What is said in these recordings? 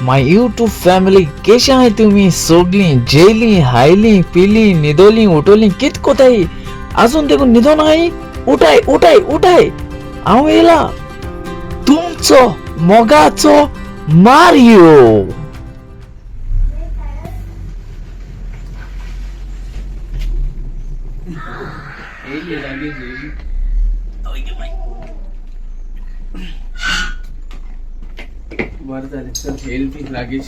My YouTube family, केशे आहाय तुमी सोगलीं? जेयलीं, हायलीं, पिलीं, न्हिदोलीं, उठोलीं, कित कोताय? आजून देखून न्हिदोन आहाय? उठाय उठाय उठाय, हांव येयला तुमचो मोगाचो मारियो. बरं झालं, चल हेल्थ लागेज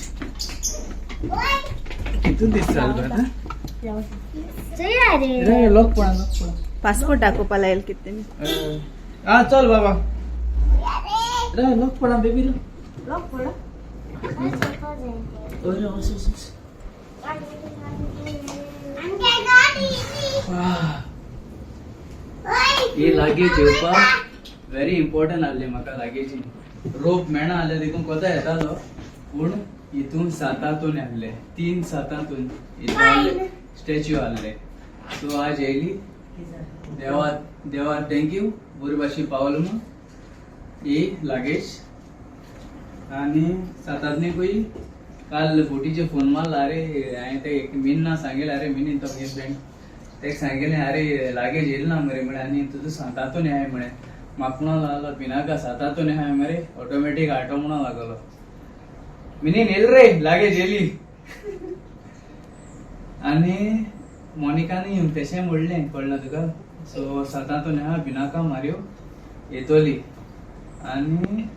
कितून दीस चालू आता. रे लोक पळा, लोक पळा. पासपोर्ट दाखोवपा लागेल कितें. हा चल बाबा रे, लोक पळा बेबी रे. अरे असं असं असं. ही लागेज येवपाक व्हेरी इम्पॉर्टंट आहली म्हाका. लागेजी रोप मेळना आहले देखून कोता येतालो, पूण हितून सातातून आहले, तीन सातातून हितून आहले, स्टॅच्यू आहले. सो आज येयली, देवा देवा thank you, बरी भाशेन पावलो म्हूण ही लागेज. आनी सातांतनीकूय काल बोटीचे फोन मारला. अरे हांवें ते एक मिन्ना सांगेलें, अरे मिनीन तो म्हगे फ्रेंड, तेका सांगेलें, अरे लागेज येयला ना मरे म्हळें, आनी तुजो सातातून आहाय म्हळें. म्हाका म्हणो लागलो पिनाका सातातून आहाय मरे, ऑटोमॅटीक आटो म्हणो लागलो. मिनीन येयल रे लागेज येयली. आनी मोनिकानूय तशें म्हणलें, कळ्ळें तुका? सो सातातून आहा बिनाका मारयो येतोली आनी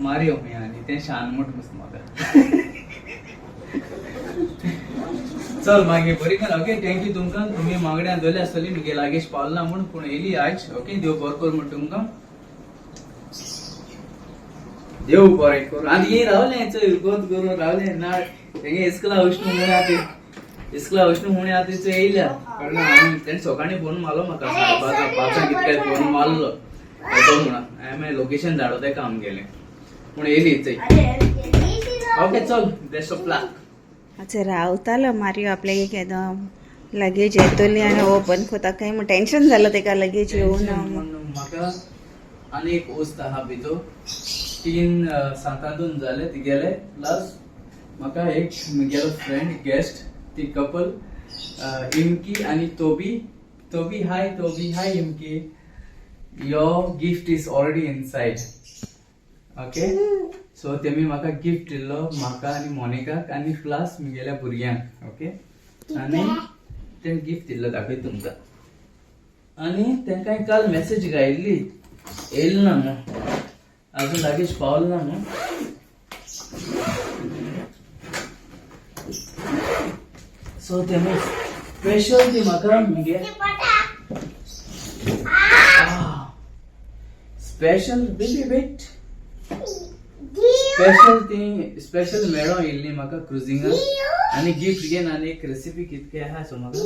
मारयो खंय आनी तें शानमूट मस्त म्हाका. चल मागीर बरी कर. ओके, thank you तुमकां. तुमी मागण्या दवरली आसतली मुगे लागेज पावल ना म्हूण, पूण येयली आयज. ओके, देव बरो कर म्हण तुमकां, देव बरें करूं. आनी ही रावलें चोय गोत करून रावलें ना तेंगे इस्कुला वचणू म्हूण, आतां इस्कुला वचणू म्हूण आतां चोय येयल्या, कळ्ळें? आनी तेणें सकाळीं फोन मारलो म्हाका, 5:30 पांचांक कितके फोन मारलो, येतो म्हणून. हांवें मागीर लोकेशन धाडो तेका आमगेलें, पूण येयली चोय. ओके चल, बेस्ट ऑफ लक. अच्छा रावतालो मारियो, आपल्याक केदो लगेज येतली आनी ओपन कोता काय म्हण टेन्शन जालां तेका, लगेज येवना म्हूण. म्हाका आनी एक वस्त आहा भितर, तीन सातांतून जाले तिगेले, प्लस म्हाका एक म्हगेलो फ्रेंड गेस्ट, ती कपल इमकी आनी तोबी. तोबी हाय, तोबी हाय, इमकी, your gift is already inside. Okay, so तेमी म्हाका गिफ्ट दिल्लो, म्हाका आनी मोनिकाक आनी प्लस म्हगेल्या भुरग्यांक. ओके, आनी तें गिफ्ट दिल्लो दाखयता तुमकां. आनी तांकां काल मॅसेज घायल्ली, येयलो ना म्हूण, अजून लागेज पावलो ना म्हूण. सो तेमी स्पेशल ती म्हाका मुगे स्पेशल, बेबी वेट, स्पेशल ती स्पेशल मेळो येयल्ली म्हाका क्रुजिंगाक आनी गिफ्ट घेवन आनी एक रेसिपी कितके आहा. सो म्हाका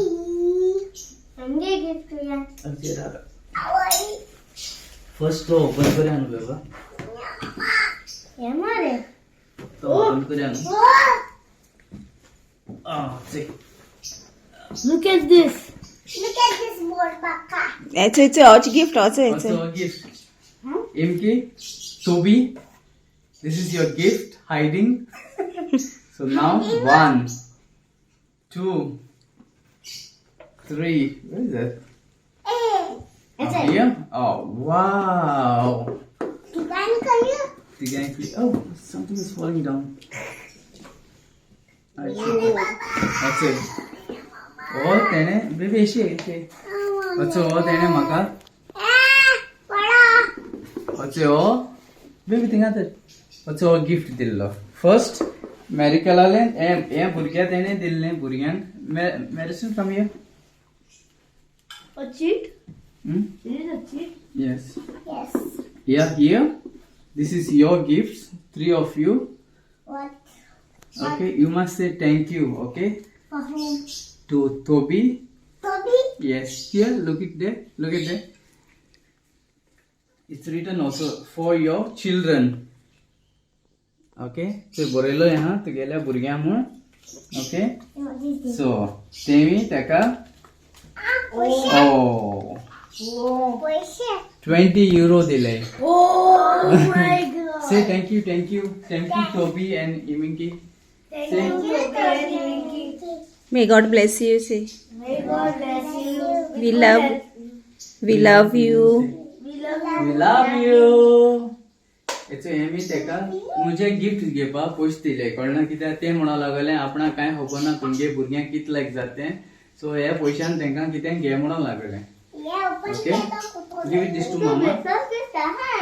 फर्स्ट तो ओपन करया न्हू बाबा, तो ओपन करया न्हू. Ah, see. Look at this. Look at this board, Baka. हेचो हेचो होच गिफ्ट होचो हेचो. Also a gift. Imki, Toby, this is your gift, hiding. So now one, two, three. Where is that? It's Up here? Oh, wow. The gang. Oh, something is falling down. That's it. Oh, तेणे baby अशी अशी अचो हो तेणे म्हाका अचो हो baby थिंगा तर अचो हो गिफ्ट दिल्लो. फर्स्ट मॅरिकलाले हे भुरग्या तेणे दिल्लें भुरग्यांक. मेरिसन, come here. A cheat? It is a cheat. Yes. Yes. Yeah, here. This is your gifts, three of you. What? Okay, you must say thank you, okay? For whom? To Toby. Toby? Yes, here, look at there, look at there. It's written also for your children. Okay, ते बरयलो हा तुगेल्या भुरग्यां म्हूण. Okay. What is this? So तेमी ताका ओ पयशे. 20 euro दिले. Oh my God. Say thank you, thank you, thank you Toby and Iminki. Say Thank you. May God bless you see. May God bless you. We love you. We love you. We love you. हेचो Hemy तेका मुझे gift घेवपा पयशे दिले, कळना कित्याक ते म्हणूंक लागले आपणाक कांय खबर ना तुमगे भुरग्यांक कितें लायक जाता तें, सो हे पयशान तेंकां कितें घे म्हणूंक लागले. Okay, give it this to mama.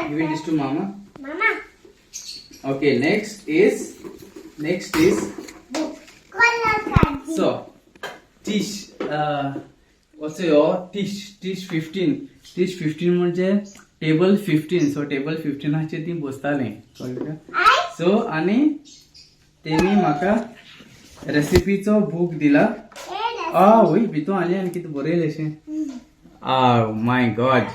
Give it this to mama. Mama. Okay, next is Color card. So Tisch असो हो टीश टीश 15, टीश 15 म्हणजे टेबल 15. सो टेबल 15चेर ती बसताली, कळ्ळें तुका? सो आनी तेणी म्हाका रेसिपीचो बूक दिला. आ वय भितू आनी आनी कितें बरयलें अशें. आ my God,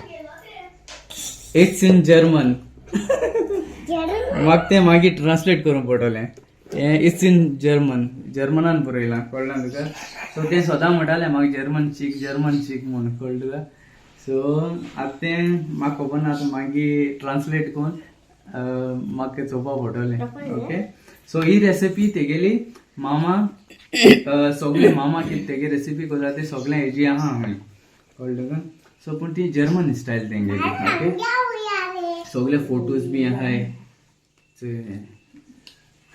it's in German. म्हाका तें मागीर ट्रान्सलेट करूंक पडटलें. हें it's in German, जर्मनान बरयलां, कळ्ळें तुका? सो तें सदां म्हणटालें म्हाका जर्मन शीक, जर्मन शीक म्हूण, कळ्ळें तुका? सो आतां तें म्हाका खबर ना, आतां मागीर ट्रान्सलेट करून म्हाका चोवपा पडटलें. ओके, सो ही रेसिपी तेगेली मामा, सगळे मामा कितें तेगे रेसिपी करता ते सगळें हेजी आहा खंय, कळ्ळें तुका? सो पूण ती जर्मन स्टायल तेंगेली. ओके, सगळे फोटोज बी आहाय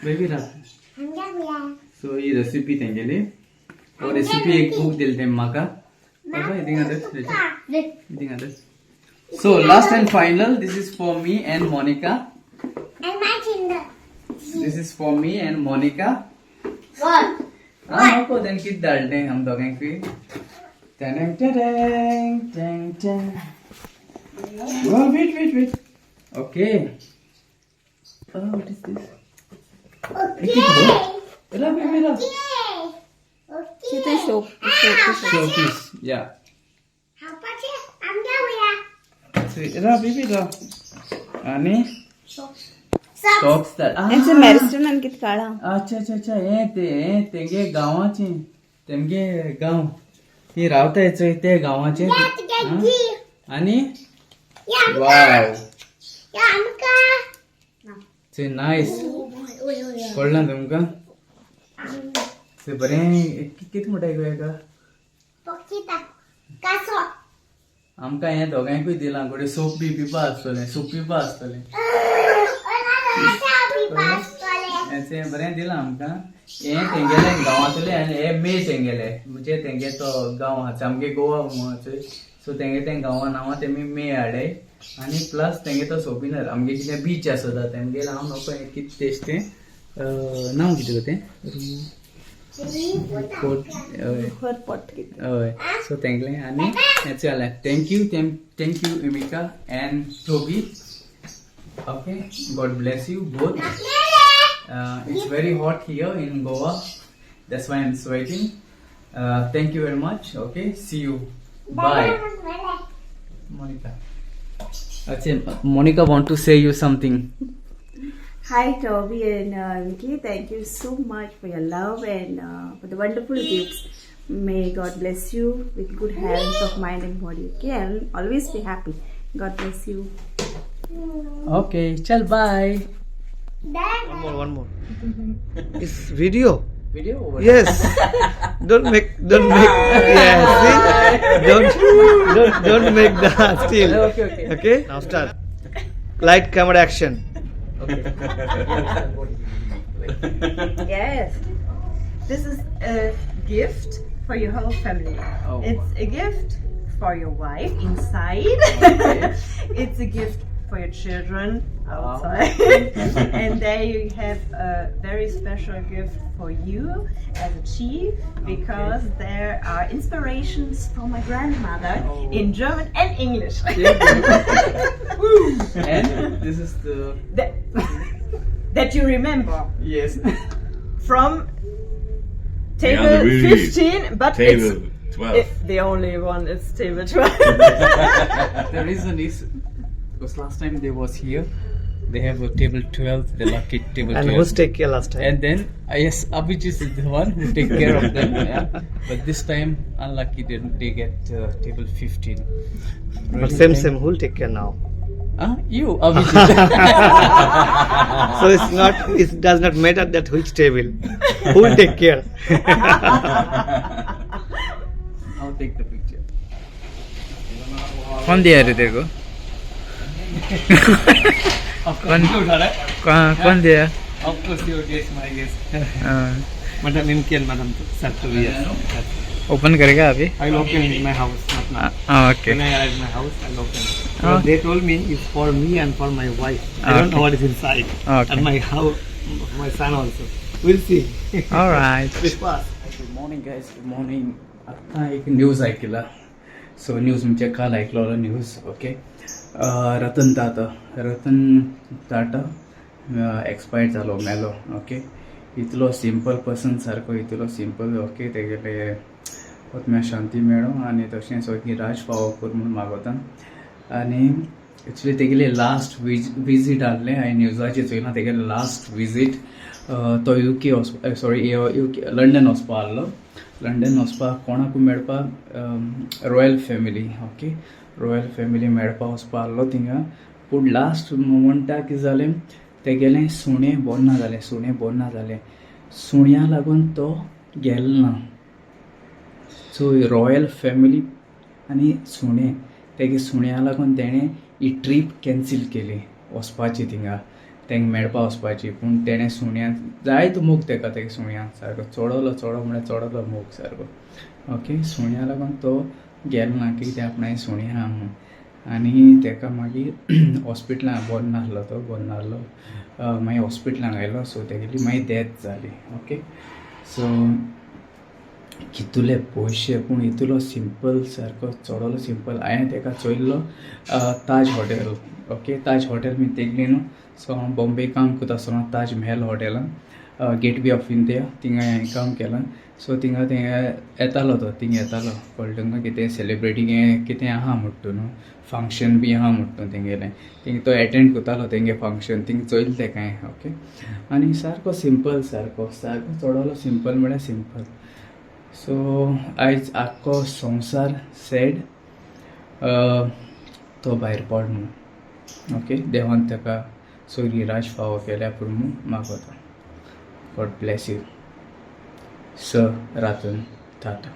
बेबी रात. सो ही रेसिपी तेंगेली, हो रेसिपी एक बूक दिले तेमी म्हाका. थिंगा. थिंगा. So last and final, this is for me and Monica. And my kinder. This is for me and Monica. What? हा नको तेणें कितें धाडलें आम दोगांकूय. टॅणें टॅणें टॅंग टॅंग. Oh, wait, wait, wait. Okay. Oh, what is this? Okay. Ela, baby, ela. Okay. कितें show show Showpiece. Yeah. So, ela, baby, ela. आणि सॉक्स. हेंचे मॅरिस्टन आनी कितें काळा. अच्छा अच्छा अच्छा, हे ते हे तेंगे गांवाचे, तेमगे गांव ती रावता चोय ते गांवाचे. आणि वाव, ते नायस, कळ्ळां तुमकां? ते बरें कितें म्हणटा गो हेका? आमकां हें दोगांयकूय दिलां घडये सोप बी पिवपा आसतलें, सूप पिवपा आसतलें. हें बरें दिलां आमकां. हें तेंगेलें गांवांतलें आनी हे मे तेंगेले, म्हणजे तेंगे तो गांव आसा आमगे गोवा चोय, सो तेंगे तें गांवा नांवां तेमी मे हाडले. आनी प्लस तेंगे तो सोपिनर आमगे कितें बीच आसता तेमगेलें, हांव नको हें कितें तेश तें नांव कितें गो तें कोट, हय. पट कितें. हय, सो तेंगलें आनी हें जालें. Thank you, thank you Emika and Toby. Okay, God bless you both. It's very hot here in Goa, that's why I'm sweating. Thank you very much. Okay, see you. Bye. Monica. Achha, Monica want to say you something. Hi Toby and Vicky, thank you so much for your love and for the wonderful gifts. May God bless you with good health of mind and body. Okay, and always be happy. God bless you. Okay, chal, bye. One more, one more. It's video. Video over. Yes. Don't make, don't make. Yeah, see? Don't make the still. Okay. Okay. Now start. Light, camera, action. Okay. Yes. This is a gift for your whole family. Oh. It's a gift for your wife inside. Okay. It's a gift for your children Wow. outside. And there you have a very special gift for you as a chief, because there are inspirations from my grandmother Oh. in German and English. And this is the That you remember Yes. from table Yeah, the really 15, but Table it's 12. The only one is table 12. The reason is because last time they was here, they have a table 12, the lucky table And 12. who's take care last time? And then yes, Abhijit is the one who take care of them. Yeah. But this time, unlucky, they get table 15. But same, same. Who'll take care now? You Abhijit. So it's not, it does not matter that which table. Who will take care? I'll take the picture. कौन दिया रे तेरे को? कौन कौन कौन दिया? Of course, your guess, my guess. हाँ, Madam Imki and Madam Sartoria. Open करेगा अभी? I will open in my house, not now. हाँ, okay. When I arrive my house, I'll open. Oh. Because they told me it's for me and for my wife. I don't know Okay. what is inside. Okay. And my house, my son also. We'll see. Alright. Vishwas. Good morning guys, good morning. आत्ता एक news ऐकला. So news म्हणजे काल ऐकलेलो news. Okay, Ratan Tata, Ratan Tata expire जालो, मेलो. Okay, इतलो simple person सारको, इतलो सिंपल. ओके, तेगेले आत्म्या शांती मेळो आनी तशेंच सगळी राज फावो कर म्हूण मागोता. आनी एक्चुली तेगेले लास्ट विजीट आहलें, हांवें न्यूजाचेर चोयलां तेगेले लास्ट विजीट. तो you के वचपा, सॉरी, you K London वचपा आहलो. लंडन वचपाक कोणाकू मेळपाक? Royal family. Okay, royal family मेळपाक वचपा आहलो थिंगा. पूण लास्ट मोमंटाक कितें जालें, तेगेलें सुणें बरें ना जालें, सुणें बरें ना जालें, सुण्या लागून तो गेलो ना. सो रॉयल फॅमिली आनी सुणें, तेगे सुण्या लागून तेणें ही ट्रीप कॅन्सील केली वचपाची थिंगा, तेंका मेळपा वचपाची. पूण तेणें सुण्या जायतो मोग तेका, तेगे सुण्या सारको चडवलो, चडो म्हळ्यार चडवलो मोग सारको. ओके, सुण्या लागून तो गेलो ना, की ते आपणागे सुणें आहा म्हूण. आनी तेका मागीर हॉस्पिटलान बरो नासलो, तो बरो नासलो, मागीर हॉस्पिटलान आयलो. सो तेगेली मागीर डेथ जाली. ओके, सो कितुले पयशे, पूण इतलो सिंपल सारको, चडोलो सिंपल. हांवें तेका चोयल्लो Taj hotel. Okay, Taj hotel मी तेगली न्हू. सो हांव बॉम्बे काम करता आसतना ताज महल हॉटेलान, गेट वे ऑफ इंडिया, थिंगा हांवें काम केलां. सो थिंगा थिंगा येतालो तो, थिंगा येतालो, कळ्ळें तुमकां? कितें सेलिब्रेटी कितें आहा म्हणटा न्हू, फंक्शन बी आहा म्हणटा तेंगेलें, थिंग तो एटेंड करतालो तेंगे फंक्शन, थिंग चोयलें तेका हांवें. ओके, आनी सारको सिंपल, सारको सारको चडोलो सिंपल म्हळ्यार सिंपल. सो आयज आख्खो संवसार सॅड, तो भायर पड म्हूण. ओके, देवान ताका सगळी राज फावो केल्या पूण म्हूण मागोता. God bless you, Sir Ratan Tata.